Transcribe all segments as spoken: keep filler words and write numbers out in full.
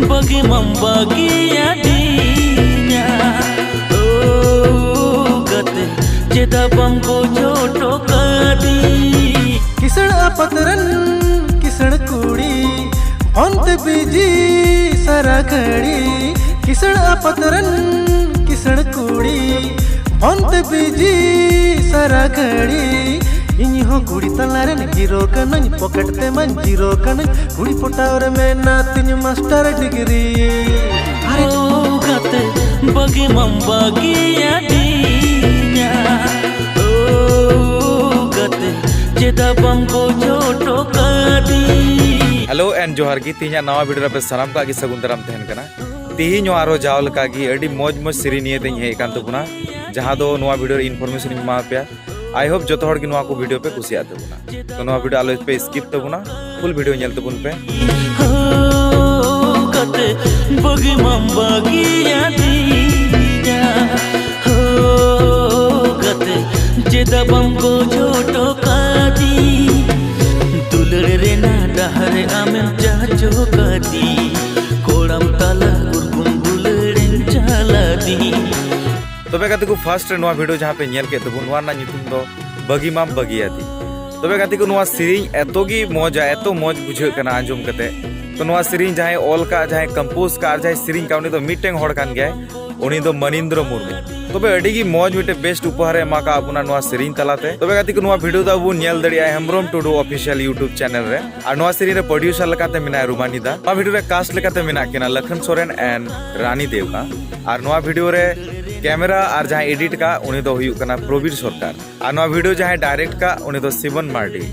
ᱵᱟᱹᱜᱤ ᱢᱟᱢ ᱵᱟᱹᱜᱤᱭᱟᱫᱤᱧᱟ, ᱳ ᱜᱟᱛᱮ, ᱪᱮᱫᱟᱜ ᱵᱟᱢ ᱜᱚᱡ ᱦᱚᱴᱚ ᱠᱟᱫᱤᱧ? ᱠᱤᱥᱟᱹᱬ ᱟᱯᱟᱛ ᱨᱮᱱ ᱠᱤᱥᱟᱹᱬ ᱠᱩᱲᱤ, ᱯᱷᱳᱱ ᱛᱮ ᱵᱤᱡᱤ ᱥᱟᱨᱟ ᱜᱷᱟᱹᱲᱤ᱾ ᱠᱤᱥᱟᱹᱬ ᱟᱯᱟᱛ ᱨᱮᱱ ᱠᱤᱥᱟᱹᱬ ᱠᱩᱲᱤ, ᱯᱷᱳᱱ ᱛᱮ ᱵᱤᱡᱤ ᱥᱟᱨᱟ ᱜᱷᱟᱹᱲᱤ᱾ ᱤᱧ ᱦᱚᱸ ᱠᱩᱲᱤ ᱛᱟᱞᱟ ᱨᱮᱱ ᱦᱤᱨᱳ ᱠᱟᱹᱱᱟᱹᱧ, ᱯᱚᱠᱮᱴ ᱛᱮ ᱢᱟᱧ ᱡᱤᱨᱳ ᱠᱟᱹᱱᱟᱹᱧ᱾ ᱠᱩᱲᱤ ᱯᱚᱴᱟᱣ ᱨᱮ ᱢᱮᱱᱟᱜ ᱛᱤᱧ ᱢᱟᱥᱴᱟᱨ ᱰᱤᱜᱽᱨᱤ᱾ ᱟᱨᱮ ᱳ ᱜᱟᱛᱮ, ᱵᱟᱹᱜᱤ ᱢᱟᱢ ᱵᱟᱹᱜᱤᱭᱟᱫᱤᱧᱟ, ᱳ ᱜᱟᱛᱮ, ᱪᱮᱫᱟᱜ ᱵᱟᱢ ᱜᱚᱡ ᱦᱚᱴᱚ ᱠᱟᱫᱤᱧ? Hello and ᱡᱚᱦᱟᱨ ᱜᱮ᱾ ᱛᱮᱦᱮᱧᱟᱜ ᱱᱟᱣᱟ ᱵᱷᱤᱰᱤᱭᱳ ᱨᱮ ᱟᱯᱮ ᱥᱟᱱᱟᱢ ᱠᱚᱣᱟᱜ ᱜᱮ ᱥᱟᱹᱜᱩᱱ ᱫᱟᱨᱟᱢ ᱛᱟᱦᱮᱱ ᱠᱟᱱᱟ᱾ ᱛᱮᱦᱮᱧ ᱦᱚᱸ ᱟᱨᱦᱚᱸ ᱡᱟᱣ ᱞᱮᱠᱟ ᱜᱮ ᱟᱹᱰᱤ ᱢᱚᱡᱽ ᱢᱚᱡᱽ ᱥᱮᱨᱮᱧ ᱱᱤᱭᱮ ᱛᱮᱧ ᱦᱮᱡ ᱟᱠᱟᱱ ᱛᱟᱵᱚᱱᱟ, ᱡᱟᱦᱟᱸ ᱫᱚ ᱱᱚᱣᱟ ᱵᱷᱤᱰᱤᱭᱳ ᱨᱮ ᱤᱱᱯᱷᱚᱨᱢᱮᱥᱚᱱ ᱤᱧ ᱮᱢᱟ ᱯᱮᱭᱟ᱾ I hope ᱡᱚᱛᱚ ᱦᱚᱲ ᱜᱮ ᱱᱚᱣᱟ ᱠᱚ ᱵᱷᱤᱰᱤᱭᱳ ᱯᱮ ᱠᱩᱥᱤᱭᱟᱜ ᱛᱟᱵᱚᱱᱟ᱾ ᱛᱚ ᱱᱚᱣᱟ ᱵᱷᱤᱰᱤᱭᱳ ᱟᱞᱚ ᱯᱮ ᱥᱠᱤᱯ ᱛᱟᱵᱚᱱᱟ, ᱯᱷᱩᱞ ᱵᱷᱤᱰᱤᱭᱳ ᱧᱮᱞ ᱛᱟᱵᱚᱱ ᱯᱮ᱾ ᱦᱳ ᱜᱟᱛᱮ, ᱵᱟᱹᱜᱤ ᱢᱟᱢ ᱵᱟᱹᱜᱤᱭᱟᱫᱤᱧᱟ, ᱦᱳ ᱜᱟᱛᱮ, ᱪᱮᱫᱟᱜ ᱵᱟᱢ ᱜᱚᱡ ᱦᱚᱴᱚ ᱠᱟᱫᱤᱧ? ᱫᱩᱞᱟᱹᱲ ᱨᱮᱱᱟᱜ ᱰᱟᱦᱟᱨ ᱨᱮ ᱟᱢᱮᱢ ᱪᱟᱪᱚ ᱠᱟᱫᱤᱧ, ᱠᱚᱲᱟᱢ ᱛᱟᱞᱟ ᱩᱨᱜᱩᱢ ᱫᱩᱞᱟᱹᱲᱮᱢ ᱪᱟᱞᱟᱫᱤᱧ᱾ ᱛᱚᱵᱮ ᱜᱟᱛᱮ ᱠᱚ, ᱯᱷᱟᱥᱴ ᱨᱮ ᱱᱚᱣᱟ ᱵᱷᱤᱰᱤᱭᱳ ᱡᱟᱦᱟᱸ ᱯᱮ ᱧᱮᱞ ᱠᱮᱫ ᱛᱟᱵᱚᱱ, ᱱᱚᱣᱟ ᱨᱮᱱᱟᱜ ᱧᱩᱛᱩᱢ ᱫᱚ ᱵᱟᱹᱜᱤ ᱢᱟᱢ ᱵᱟᱹᱜᱤᱭᱟᱫᱤᱧ᱾ ᱛᱚᱵᱮ ᱜᱟᱛᱮ ᱠᱚ, ᱱᱚᱣᱟ ᱥᱮᱨᱮᱧ ᱮᱛᱚ ᱜᱮ ᱢᱚᱡᱟ, ᱮᱛᱚ ᱢᱚᱡᱽ ᱵᱩᱡᱷᱟᱹᱜ ᱠᱟᱱᱟ ᱟᱸᱡᱚᱢ ᱠᱟᱛᱮ᱾ ᱛᱚ ᱱᱚᱣᱟ ᱥᱮᱨᱮᱧ ᱡᱟᱦᱟᱸᱭ ᱚᱞ ᱠᱟᱜ, ᱡᱟᱦᱟᱸᱭ ᱠᱚᱢᱯᱳᱡᱽ ᱠᱟᱜ ᱟᱨ ᱡᱟᱦᱟᱸᱭ ᱥᱮᱨᱮᱧ ᱠᱟᱜ, ᱩᱱᱤ ᱫᱚ ᱢᱤᱫᱴᱮᱱ ᱦᱚᱲ ᱠᱟᱱ ᱜᱮᱭᱟᱭ, ᱩᱱᱤ ᱫᱚ ᱢᱚᱱᱤᱱᱫᱨᱚ ᱢᱩᱨᱢᱩ᱾ ᱛᱚᱵᱮ ᱟᱹᱰᱤ ᱜᱮ ᱢᱚᱡᱽ ᱢᱤᱫᱴᱮᱱ ᱵᱮᱥᱴ ᱩᱯᱚᱦᱟᱨ ᱮ ᱮᱢᱟ ᱠᱟᱜ ᱵᱚᱱᱟ ᱱᱚᱣᱟ ᱥᱮᱨᱮᱧ ᱛᱟᱞᱟᱛᱮ᱾ ᱛᱚᱵᱮ ᱜᱟᱛᱮ ᱠᱚ, ᱱᱚᱣᱟ ᱵᱷᱤᱰᱤᱭᱳ ᱫᱚ ᱟᱵᱚ ᱵᱚᱱ ᱧᱮᱞ ᱫᱟᱲᱮᱭᱟᱜᱼᱟ ᱦᱮᱢᱵᱨᱚᱢ ᱴᱩᱰᱩ ᱚᱯᱷᱤᱥᱤᱭᱟᱞ YouTube ᱪᱮᱱᱮᱞ ᱨᱮ᱾ ᱟᱨ ᱱᱚᱣᱟ ᱥᱮᱨᱮᱧ ᱨᱮ ᱯᱨᱚᱰᱭᱩᱥᱟᱨ ᱞᱮᱠᱟᱛᱮ ᱢᱮᱱᱟᱭᱟ ᱨᱩᱢᱟᱱᱤ ᱫᱟ᱾ ᱱᱚᱣᱟ ᱵᱷᱤᱰᱤᱭᱳ ᱨᱮ ᱠᱟᱥᱴ ᱞᱮᱠᱟᱛᱮ ᱢᱮᱱᱟᱜ ᱠᱤᱱᱟ ᱞᱚᱠᱷᱚᱱ ᱥᱚᱨᱮᱱ and ᱨᱟᱱᱤ ᱫᱮᱣᱜᱟ᱾ ᱟᱨ ᱱᱚᱣᱟ ᱵᱷᱤᱰᱤᱭᱳ ᱨᱮ ᱠᱮᱢᱮᱨᱟ ᱟᱨ ᱡᱟᱦᱟᱸᱭ ᱮᱰᱤᱴ ᱠᱟᱜ, ᱩᱱᱤ ᱫᱚ ᱦᱩᱭᱩᱜ ᱠᱟᱱᱟ ᱯᱨᱚᱵᱤᱨ ᱥᱚᱨᱠᱟᱨ᱾ ᱟᱨ ᱱᱚᱣᱟ ᱵᱷᱤᱰᱤᱭᱳ ᱡᱟᱦᱟᱸᱭ ᱰᱟᱭᱨᱮᱠᱴ ᱠᱟᱜ, ᱩᱱᱤ ᱫᱚ ᱥᱤᱵᱚᱱ ᱢᱟᱨᱰᱤ᱾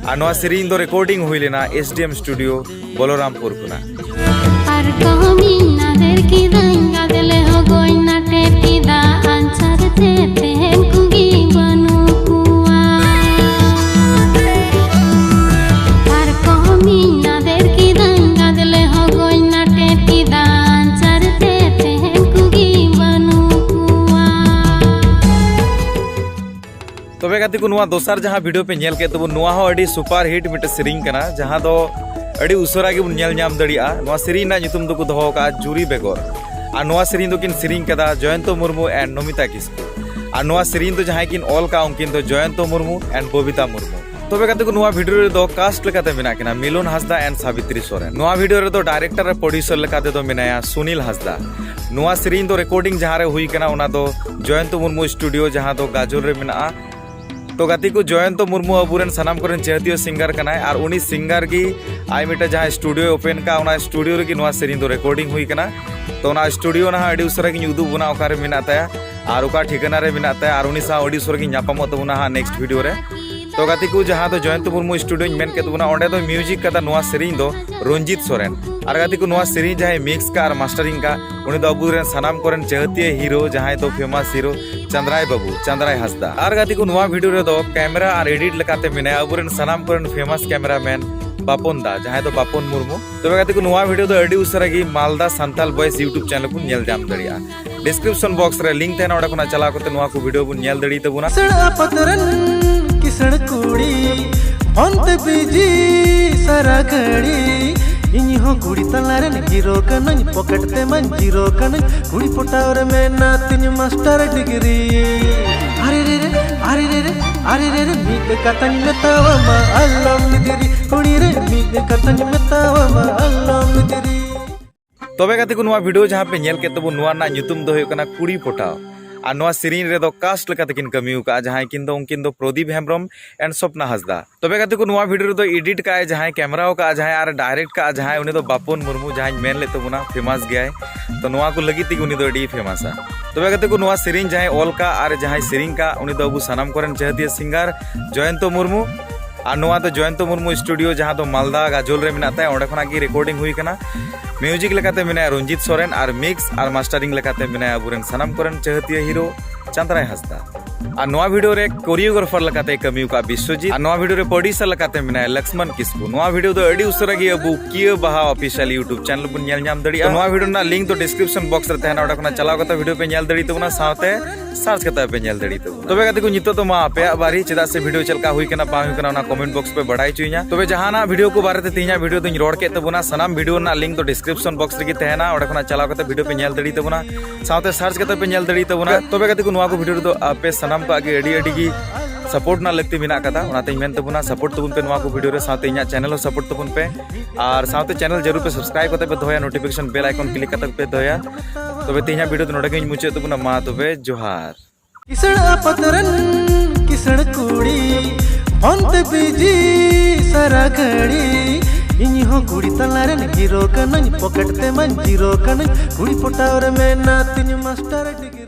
ᱟᱨ ᱱᱚᱣᱟ ᱥᱮᱨᱮᱧ ᱫᱚ ᱨᱮᱠᱚᱨᱰᱤᱝ ᱦᱩᱭ ᱞᱮᱱᱟ S D M studio Balarampur ᱠᱷᱚᱱᱟᱜ᱾ ᱟᱨ ᱠᱟᱹᱢᱤ ᱱᱟᱫᱮᱨ ᱠᱤᱫᱟᱹᱧ ᱜᱟᱫᱮᱞᱮ ᱦᱚᱜᱚᱭ ᱱᱟᱴᱮ ᱠᱤᱫᱟ ᱟᱱᱥᱟᱨ ᱛᱮ ᱛᱮᱦᱮᱱ ᱠᱩᱜᱤ ᱵᱟᱹᱱᱩᱜ ᱠᱚᱣᱟ᱾ ᱟᱨ ᱠᱟᱹᱢᱤ ᱱᱟᱫᱮᱨ ᱠᱤᱫᱟᱹᱧ ᱜᱟᱫᱮᱞᱮ ᱦᱚᱜᱚᱭ ᱱᱟᱴᱮ ᱠᱤᱫᱟ ᱟᱱᱥᱟᱨ ᱛᱮ ᱛᱮᱦᱮᱱ ᱠᱩᱜᱤ ᱵᱟᱹᱱᱩᱜ ᱠᱚᱣᱟ᱾ ᱛᱚᱵᱮ ᱜᱟᱛᱮ ᱠᱚ, ᱱᱚᱣᱟ ᱫᱚᱥᱟᱨ ᱡᱟᱦᱟᱸ ᱵᱷᱤᱰᱤᱭᱳ ᱯᱮ ᱧᱮᱞ ᱠᱮᱫ ᱛᱟᱵᱚᱱ, ᱱᱚᱣᱟ ᱦᱚᱸ ᱟᱹᱰᱤ ᱥᱩᱯᱟᱨ ᱦᱤᱴ ᱢᱤᱫᱴᱮᱱ ᱥᱮᱨᱮᱧ ᱠᱟᱱᱟ, ᱡᱟᱦᱟᱸ ᱫᱚ ᱟᱹᱰᱤ ᱩᱥᱟᱹᱨᱟ ᱜᱮᱵᱚᱱ ᱧᱮᱞ ᱧᱟᱢ ᱫᱟᱲᱮᱭᱟᱜᱼᱟ᱾ ᱱᱚᱣᱟ ᱥᱮᱨᱮᱧ ᱨᱮᱱᱟᱜ ᱧᱩᱛᱩᱢ ᱫᱚᱠᱚ ᱫᱚᱦᱚ ᱟᱠᱟᱫᱼᱟ ᱡᱩᱨᱤ ᱵᱮᱜᱚᱨ᱾ ᱟᱨ ᱱᱚᱣᱟ ᱥᱮᱨᱮᱧ ᱫᱚᱠᱤᱱ ᱥᱮᱨᱮᱧ ᱠᱟᱫᱟ ᱡᱚᱭᱚᱱᱛᱚ ᱢᱩᱨᱢᱩ and ᱱᱚᱢᱤᱛᱟ ᱠᱤᱥᱠᱩ᱾ ᱟᱨ ᱱᱚᱣᱟ ᱥᱮᱨᱮᱧ ᱫᱚ ᱡᱟᱦᱟᱸᱭ ᱠᱤᱱ ᱚᱞ ᱠᱟᱜᱼᱟ, ᱩᱱᱠᱤᱱ ᱫᱚ ᱡᱚᱭᱚᱱᱛᱚ ᱢᱩᱨᱢᱩ and ᱵᱚᱵᱤᱛᱟ ᱢᱩᱨᱢᱩ᱾ ᱛᱚᱵᱮ ᱜᱟᱛᱮ ᱠᱚ, ᱱᱚᱣᱟ ᱵᱷᱤᱰᱤᱭᱳ ᱨᱮᱫᱚ ᱠᱟᱥᱴ ᱞᱮᱠᱟᱛᱮ ᱢᱮᱱᱟᱜ ᱠᱤᱱᱟ ᱢᱤᱞᱚᱱ ᱦᱟᱸᱥᱫᱟ and ᱥᱟᱵᱤᱛᱨᱤ ᱥᱚᱨᱮᱱ᱾ ᱱᱚᱣᱟ ᱵᱷᱤᱰᱤᱭᱳ ᱨᱮᱫᱚ ᱰᱟᱭᱨᱮᱠᱴᱚᱨ ᱟᱨ ᱯᱨᱚᱰᱭᱩᱥᱚᱨ ᱞᱮᱠᱟ ᱛᱮᱫᱚ ᱢᱮᱱᱟᱭᱟ ᱥᱩᱱᱤᱞ ᱦᱟᱸᱥᱫᱟ᱾ ᱱᱚᱣᱟ ᱥᱮᱨᱮᱧ ᱫᱚ ᱨᱮᱠᱚᱨᱰᱤᱝ ᱡᱟᱦᱟᱸ ᱨᱮ ᱦᱩᱭ ᱠᱟᱱᱟ, ᱚᱱᱟ ᱫᱚ ᱡᱚᱭᱚᱱᱛᱚ ᱢᱩᱨᱢᱩ ᱥᱴᱩᱰᱤᱭᱳ, ᱡᱟᱦᱟᱸ ᱫᱚ ᱜᱟᱡᱚᱞ ᱨᱮ ᱢᱮᱱᱟᱜᱼᱟ᱾ ᱛᱚ ᱜᱟᱛᱮ ᱠᱚ, ᱡᱚᱭᱚᱱᱛᱚ ᱢᱩᱨᱢᱩ ᱟᱵᱚᱨᱮᱱ ᱥᱟᱱᱟᱢ ᱠᱚᱨᱮᱱ ᱪᱟᱹᱦᱛᱤᱭᱟᱹ ᱥᱤᱝᱜᱟᱨ ᱠᱟᱱᱟᱭ, ᱟᱨ ᱩᱱᱤ ᱥᱤᱝᱜᱟᱨ ᱜᱮ ᱟᱡ ᱢᱤᱫᱴᱮᱱ ᱡᱟᱦᱟᱸ ᱥᱴᱩᱰᱤᱭᱳᱭ ᱳᱯᱮᱱ ᱠᱟᱜᱼᱟ, ᱚᱱᱟ ᱥᱴᱩᱰᱤᱭᱳ ᱨᱮᱜᱮ ᱱᱚᱣᱟ ᱥᱮᱨᱮᱧ ᱫᱚ ᱨᱮᱠᱚᱨᱰᱤᱝ ᱦᱩᱭ ᱠᱟᱱᱟ᱾ ᱛᱚ ᱚᱱᱟ ᱥᱴᱩᱰᱤᱭᱳ ᱱᱟᱦᱟᱜ ᱟᱹᱰᱤ ᱩᱥᱟᱹᱨᱟ ᱜᱤᱧ ᱩᱫᱩᱜ ᱵᱚᱱᱟ, ᱚᱠᱟᱨᱮ ᱢᱮᱱᱟᱜ ᱛᱟᱭᱟ ᱟᱨ ᱚᱠᱟ ᱴᱷᱤᱠᱟᱹᱱᱟ ᱨᱮ ᱢᱮᱱᱟᱜ ᱛᱟᱭᱟ, ᱟᱨ ᱩᱱᱤ ᱥᱟᱶ ᱟᱹᱰᱤ ᱩᱥᱟᱹᱨᱟ ᱜᱤᱧ ᱧᱟᱯᱟᱢᱚᱜ ᱛᱟᱵᱚᱱᱟ ᱦᱟᱸᱜ ᱱᱮᱠᱥᱴ ᱵᱷᱤᱰᱤᱭᱳ ᱨᱮ᱾ ᱛᱚ ᱜᱟᱛᱮ ᱠᱚ, ᱡᱟᱦᱟᱸ ᱫᱚ ᱡᱚᱭᱚᱱᱛᱚ ᱢᱩᱨᱢᱩ ᱥᱴᱩᱰᱤᱭᱳᱧ ᱢᱮᱱ ᱠᱮᱫ ᱛᱟᱵᱚᱱᱟ, ᱚᱸᱰᱮ ᱫᱚ ᱢᱤᱭᱩᱡᱤᱠ ᱠᱟᱫᱟ ᱱᱚᱣᱟ ᱥᱮᱨᱮᱧ ᱫᱚ ᱨᱚᱧᱡᱤᱛ ᱥᱚᱨᱮᱱ᱾ ᱟᱨ ᱜᱟᱛᱮ ᱠᱚ, ᱱᱚᱣᱟ ᱥᱮᱨᱮᱧ ᱡᱟᱦᱟᱸᱭ ᱢᱤᱠᱥ ᱠᱟᱜ ᱟᱨ ᱢᱟᱥᱴᱟᱨᱤᱝ ᱠᱟᱜ, ᱩᱱᱤ ᱫᱚ ᱟᱵᱚᱨᱮᱱ ᱥᱟᱱᱟᱢ ᱠᱚᱨᱮᱱ ᱪᱟᱹᱦᱛᱤᱭᱟᱹ ᱦᱤᱨᱳ, ᱡᱟᱦᱟᱸᱭ ᱫᱚ ᱯᱷᱮᱢᱟᱥ ᱦᱤᱨᱳ ᱪᱟᱸᱫᱽᱨᱟᱭ ᱵᱟᱹᱵᱩ, ᱪᱟᱸᱫᱽᱨᱟᱭ ᱦᱟᱸᱥᱫᱟ᱾ ᱟᱨ ᱜᱟᱛᱮ ᱠᱚ, ᱱᱚᱣᱟ ᱵᱷᱤᱰᱤᱭᱳ ᱨᱮᱫᱚ ᱠᱮᱢᱮᱨᱟ ᱟᱨ ᱮᱰᱤᱴ ᱞᱮᱠᱟᱛᱮ ᱢᱮᱱᱟᱭᱟ ᱟᱵᱚᱨᱮᱱ ᱥᱟᱱᱟᱢ ᱠᱚᱨᱮᱱ ᱯᱷᱮᱢᱟᱥ ᱠᱮᱢᱮᱨᱟᱢᱮᱱ ᱵᱟᱯᱚᱱ ᱫᱟ, ᱡᱟᱦᱟᱸᱭ ᱫᱚ ᱵᱟᱯᱚᱱ ᱢᱩᱨᱢᱩ᱾ ᱛᱚᱵᱮ ᱜᱟᱛᱮ ᱠᱚ, ᱱᱚᱣᱟ ᱵᱷᱤᱰᱤᱭᱳ ᱫᱚ ᱟᱹᱰᱤ ᱩᱥᱟᱹᱨᱟ ᱜᱮ ᱢᱟᱞᱫᱟ ᱥᱟᱱᱛᱟᱞ ᱵᱚᱭᱮᱥ YouTube ᱪᱮᱱᱮᱞ ᱵᱚᱱ ᱧᱮᱞ ᱧᱟᱢ ᱫᱟᱲᱮᱭᱟᱜᱼᱟ᱾ ᱰᱤᱥᱠᱨᱤᱯᱥᱚᱱ ᱵᱚᱠᱥ ᱨᱮ ᱞᱤᱝᱠ ᱛᱟᱦᱮᱱᱟ, ᱚᱸᱰᱮ ᱠᱷᱚᱱᱟᱜ ᱪᱟᱞᱟᱣ ᱠᱟᱛᱮ ᱱᱚᱣᱟ ᱠᱚ ᱵᱷᱤᱰᱤᱭᱳ ᱵᱚᱱ ᱧᱮᱞ ᱫᱟᱲᱮ ᱛᱟᱵᱚᱱᱟ᱾ ᱥᱮᱬᱟ ᱯᱟᱛᱨᱟᱱ ᱠᱤᱥᱟᱹᱬ ᱠᱩᱲᱤ, ᱯᱷᱳᱱ ᱛᱮ ᱵᱤᱡᱤ ᱥᱟᱨᱟ ᱜᱷᱟᱹᱲᱤ᱾ ᱤᱧ ᱦᱚᱸ ᱠᱩᱲᱤ ᱛᱟᱞᱟ ᱨᱮᱱ ᱦᱤᱨᱳ ᱠᱟᱹᱱᱟᱹᱧ, ᱯᱚᱠᱮᱴ ᱛᱮ ᱢᱟᱧ ᱡᱤᱨᱳ ᱠᱟᱹᱱᱟᱹᱧ᱾ ᱠᱩᱲᱤ ᱯᱚᱴᱟᱣ ᱨᱮ ᱢᱮᱱᱟᱜ ᱛᱤᱧ ᱢᱟᱥᱴᱟᱨ ᱰᱤᱜᱽᱨᱤ᱾ ᱟᱨᱮ ᱨᱮ ᱨᱮ, ᱟᱨᱮ ᱨᱮ ᱨᱮ, ᱟᱨᱮ ᱨᱮ ᱨᱮ, ᱢᱤᱫ ᱠᱟᱛᱷᱟᱧ ᱢᱮᱛᱟᱣᱟᱢᱟ ᱟᱞᱚᱢ ᱫᱮᱨᱤ᱾ ᱠᱩᱲᱤ ᱨᱮ ᱢᱤᱫ ᱠᱟᱛᱷᱟᱧ ᱢᱮᱛᱟᱣᱟᱢᱟ ᱟᱞᱚᱢ ᱫᱮᱨᱤ᱾ ᱛᱚᱵᱮ ᱜᱟᱛᱮ ᱠᱚ, ᱱᱚᱣᱟ ᱵᱷᱤᱰᱤᱭᱳ ᱡᱟᱦᱟᱸ ᱯᱮ ᱧᱮᱞ ᱠᱮᱫ ᱛᱟᱵᱚᱱ, ᱱᱚᱣᱟ ᱨᱮᱱᱟᱜ ᱧᱩᱛᱩᱢ ᱫᱚ ᱦᱩᱭᱩᱜ ᱠᱟᱱᱟ ᱠᱩᱲᱤ ᱯᱚᱴᱟᱣ᱾ ᱟᱨ ᱱᱚᱣᱟ ᱥᱮᱨᱮᱧ ᱨᱮᱫᱚ ᱠᱟᱥᱴ ᱞᱮᱠᱟᱛᱮ ᱠᱤᱱ ᱠᱟᱹᱢᱤ ᱟᱠᱟᱫᱼᱟ, ᱡᱟᱦᱟᱸᱭ ᱠᱤᱱ ᱫᱚ, ᱩᱱᱠᱤᱱ ᱫᱚ ᱯᱨᱚᱫᱤᱯ ᱦᱮᱢᱵᱨᱚᱢ and ᱥᱚᱯᱱᱟ ᱦᱟᱸᱥᱫᱟ᱾ ᱛᱚᱵᱮ ᱜᱟᱛᱮ ᱠᱚ, ᱱᱚᱣᱟ ᱵᱷᱤᱰᱤᱭᱳ ᱨᱮᱫᱚ ᱮᱰᱤᱴ ᱠᱟᱜᱼᱟᱭ ᱡᱟᱦᱟᱸᱭ, ᱠᱮᱢᱮᱨᱟ ᱟᱠᱟᱫᱼᱟ ᱡᱟᱦᱟᱸᱭ, ᱟᱨ ᱰᱟᱭᱨᱮᱠᱴ ᱠᱟᱜᱼᱟ ᱡᱟᱦᱟᱸᱭ, ᱩᱱᱤ ᱫᱚ ᱵᱟᱯᱚᱱ ᱢᱩᱨᱢᱩ, ᱡᱟᱦᱟᱸᱧ ᱢᱮᱱ ᱞᱮᱫ ᱛᱟᱵᱚᱱᱟ, ᱯᱷᱮᱢᱟᱥ ᱜᱮᱭᱟᱭ᱾ ᱛᱚ ᱱᱚᱣᱟ ᱠᱚ ᱞᱟᱹᱜᱤᱫ ᱛᱮᱜᱮ ᱩᱱᱤ ᱫᱚ ᱟᱹᱰᱤ ᱯᱷᱮᱢᱟᱥᱟ᱾ ᱛᱚᱵᱮ ᱜᱟᱛᱮ ᱠᱚ, ᱱᱚᱣᱟ ᱥᱮᱨᱮᱧ ᱡᱟᱦᱟᱸᱭ ᱚᱞ ᱠᱟᱜ ᱟᱨ ᱡᱟᱦᱟᱸᱭ ᱥᱮᱨᱮᱧ ᱠᱟᱜ, ᱩᱱᱤ ᱫᱚ ᱟᱵᱚ ᱥᱟᱱᱟᱢ ᱠᱚᱨᱮᱱ ᱪᱟᱹᱦᱛᱤᱭᱟᱹ ᱥᱤᱝᱜᱟᱨ ᱡᱚᱭᱚᱱᱛᱚ ᱢᱩᱨᱢᱩ᱾ ᱟᱨ ᱱᱚᱣᱟ ᱫᱚ ᱡᱚᱭᱚᱱᱛᱚ ᱢᱩᱨᱢᱩ ᱥᱴᱩᱰᱤᱭᱳ, ᱡᱟᱦᱟᱸ ᱫᱚ ᱢᱟᱞᱫᱟ ᱜᱟᱡᱚᱞ ᱨᱮ ᱢᱮᱱᱟᱜ ᱛᱟᱭᱟ, ᱚᱸᱰᱮ ᱠᱷᱚᱱᱟᱜ ᱜᱮ ᱨᱮᱠᱚᱨᱰᱤᱝ ᱦᱩᱭ ᱠᱟᱱᱟ᱾ ᱢᱤᱭᱩᱡᱤᱠ ᱞᱮᱠᱟᱛᱮ ᱢᱮᱱᱟᱭᱟ ᱨᱚᱧᱡᱤᱛ ᱥᱚᱨᱮᱱ ᱟᱨ ᱢᱤᱠᱥ ᱟᱨ ᱢᱟᱥᱴᱟᱨᱤᱝ ᱞᱮᱠᱟᱛᱮ ᱢᱮᱱᱟᱭᱟ ᱟᱵᱚᱨᱮᱱ ᱥᱟᱱᱟᱢ ᱠᱚᱨᱮᱱ ᱪᱟᱹᱦᱛᱤᱭᱟᱹ ᱦᱤᱨᱳ ᱪᱟᱸᱫᱽᱨᱟᱭ ᱦᱟᱸᱥᱫᱟ᱾ ᱟᱨ ᱱᱚᱣᱟ ᱵᱷᱤᱰᱤᱭᱳ ᱨᱮ ᱠᱳᱨᱤᱭᱳᱜᱨᱟᱯᱷᱟᱨ ᱞᱮᱠᱟᱛᱮ ᱠᱟᱹᱢᱤ ᱟᱠᱟᱫ ᱵᱤᱥᱣᱚᱡᱤᱛ, ᱟᱨ ᱱᱚᱣᱟ ᱵᱷᱤᱰᱤᱭᱳ ᱨᱮ ᱯᱨᱚᱰᱭᱩᱥᱟᱨ ᱞᱮᱠᱟᱛᱮ ᱢᱮᱱᱟᱭᱟ ᱞᱚᱠᱥᱢᱚᱱ ᱠᱤᱥᱠᱩ᱾ ᱱᱚᱣᱟ ᱵᱷᱤᱰᱤᱭᱳ ᱫᱚ ᱟᱹᱰᱤ ᱩᱥᱟᱹᱨᱟ ᱜᱮ ᱟᱵᱚ ᱠᱤᱭᱟᱹ ᱵᱟᱦᱟ ᱚᱯᱷᱤᱥᱤᱭᱟᱞ YouTube ᱪᱮᱱᱮᱞ ᱵᱚᱱ ᱧᱮᱞ ᱧᱟᱢ ᱫᱟᱲᱮᱭᱟᱜᱼᱟ᱾ ᱛᱚ ᱱᱚᱣᱟ ᱵᱷᱤᱰᱤᱭᱳ ᱨᱮᱱᱟᱜ ᱞᱤᱝᱠ ᱫᱚ ᱰᱤᱥᱠᱨᱤᱯᱥᱚᱱ ᱵᱚᱠᱥ ᱨᱮ ᱛᱟᱦᱮᱱᱟ, ᱚᱸᱰᱮ ᱠᱷᱚᱱᱟᱜ ᱪᱟᱞᱟᱣ ᱠᱟᱛᱮ ᱵᱷᱤᱰᱤᱭᱳ ᱯᱮ ᱧᱮᱞ ᱫᱟᱲᱮ ᱛᱟᱵᱚᱱᱟ᱾ ᱥᱟᱶᱛᱮ ᱥᱟᱨᱪ ᱠᱟᱛᱮ ᱯᱮ ᱧᱮᱞ ᱫᱟᱲᱮᱭᱟᱜ ᱛᱟᱵᱚᱱᱟ᱾ ᱛᱚᱵᱮ ᱜᱟᱛᱮ ᱠᱚ, ᱱᱤᱛᱚᱜ ᱫᱚ ᱢᱟ ᱟᱯᱮᱭᱟᱜ ᱵᱟᱨᱤ, ᱪᱮᱫᱟᱜ ᱥᱮ ᱵᱷᱤᱰᱤᱭᱳ ᱪᱮᱫ ᱞᱮᱠᱟ ᱦᱩᱭ ᱠᱟᱱᱟ ᱵᱟᱝ ᱦᱩᱭ ᱠᱟᱱᱟ ᱚᱱᱟ ᱠᱚᱢᱮᱱᱴ ᱵᱚᱠᱥ ᱯᱮ ᱵᱟᱲᱟᱭ ᱦᱚᱪᱚᱭᱤᱧᱟ᱾ ᱛᱚᱵᱮ ᱡᱟᱦᱟᱱᱟᱜ ᱵᱷᱤᱰᱤᱭᱳ ᱠᱚ ᱵᱟᱨᱮᱛᱮ ᱛᱮᱦᱮᱧᱟᱜ ᱵᱷᱤᱰᱤᱭᱳ ᱫᱚᱧ ᱨᱚᱲ ᱠᱮᱫ ᱛᱟᱵᱚᱱᱟ, ᱥᱟᱱᱟᱢ ᱵᱷᱤᱰᱤᱭᱳ ᱨᱮᱱᱟᱜ ᱞᱤᱝᱠ ᱫᱚ ᱰᱤᱥᱠᱨᱤᱯᱥᱚᱱ ᱵᱚᱠᱥ ᱨᱮᱜᱮ ᱛᱟᱦᱮᱱᱟ, ᱚᱸᱰᱮ ᱠᱷᱚᱱᱟᱜ ᱪᱟᱞᱟᱣ ᱠᱟᱛᱮ ᱵᱷᱤᱰᱤᱭᱳ ᱯᱮ ᱧᱮᱞ ᱫᱟᱲᱮᱭᱟᱜ ᱛᱟᱵᱚᱱᱟ, ᱥᱟᱶᱛᱮ ᱥᱟᱨᱪ ᱠᱟᱛᱮ ᱯᱮ ᱧᱮᱞ ᱫᱟᱲᱮᱭᱟᱜ ᱛᱟᱵᱚᱱᱟ᱾ ᱛᱚᱵᱮ ᱜᱟᱛᱮ ᱠᱚ, ᱱᱚᱣᱟ ᱠᱚ ᱵᱷᱤᱰᱤᱭᱳ ᱨᱮᱫᱚ ᱟᱯᱮ ᱥᱟᱱᱟᱢ ᱠᱚᱣᱟᱜ ᱜᱮ ᱟᱹᱰᱤ ᱟᱹᱰᱤ ᱜᱮ ᱥᱟᱯᱳᱨᱴ ᱨᱮᱱᱟᱜ ᱞᱟᱹᱠᱛᱤ ᱢᱮᱱᱟᱜ ᱟᱠᱟᱫᱟ, ᱚᱱᱟᱛᱮᱧ ᱢᱮᱱ ᱛᱟᱵᱚᱱᱟ ᱥᱟᱯᱳᱨᱴ ᱛᱟᱵᱚᱱ ᱯᱮ ᱱᱚᱣᱟ ᱠᱚ ᱵᱷᱤᱰᱤᱭᱳ ᱨᱮ, ᱥᱟᱶᱛᱮ ᱤᱧᱟᱹᱜ ᱪᱮᱱᱮᱞ ᱦᱚᱸ ᱥᱟᱯᱳᱨᱴ ᱛᱟᱵᱚᱱ ᱯᱮ, ᱟᱨ ᱥᱟᱶᱛᱮ ᱪᱮᱱᱮᱞ ᱡᱟᱹᱨᱩᱲ ᱯᱮ ᱥᱟᱵᱥᱠᱨᱟᱭᱤᱵ ᱠᱟᱛᱮ ᱯᱮ ᱫᱚᱦᱚᱭᱟ, ᱱᱳᱴᱤᱯᱷᱤᱠᱮᱥᱚᱱ ᱵᱮᱞ ᱟᱭᱠᱚᱱ ᱠᱞᱤᱠ ᱠᱟᱛᱮ ᱯᱮ ᱫᱚᱦᱚᱭᱟ᱾ ᱛᱚᱵᱮ ᱛᱮᱦᱮᱧᱟᱜ ᱵᱷᱤᱰᱤᱭᱳ ᱫᱚ ᱱᱚᱰᱮ ᱜᱤᱧ ᱢᱩᱪᱟᱹᱫ ᱛᱟᱵᱚᱱᱟ, ᱢᱟ ᱛᱚᱵᱮ ᱡᱚᱦᱟᱨ᱾ ᱠᱤᱥᱟᱹᱬ ᱟᱯᱟᱛ ᱨᱮᱱ ᱠᱤᱥᱟᱹᱬ ᱠᱩᱲᱤ, ᱯᱷᱳᱱ ᱛᱮ ᱵᱤᱡᱤ ᱥᱟᱨᱟ ᱜᱷᱟᱹᱲᱤ᱾ ᱤᱧ ᱦᱚᱸ ᱠᱩᱲᱤ ᱛᱟᱞᱟ ᱨᱮᱱ ᱦᱤᱨᱳ ᱠᱟᱹᱱᱟᱹᱧ, ᱯᱚᱠᱮᱴ ᱛᱮ ᱢᱟᱧ ᱡᱤᱨᱳ ᱠᱟᱹᱱᱟᱹᱧ, ᱠᱩᱲᱤ ᱯᱚᱴᱟᱣ ᱨᱮ ᱢᱮᱱᱟᱜ ᱛᱤᱧ ᱢᱟᱥᱴᱟᱨ ᱰᱤᱜᱽᱨᱤ᱾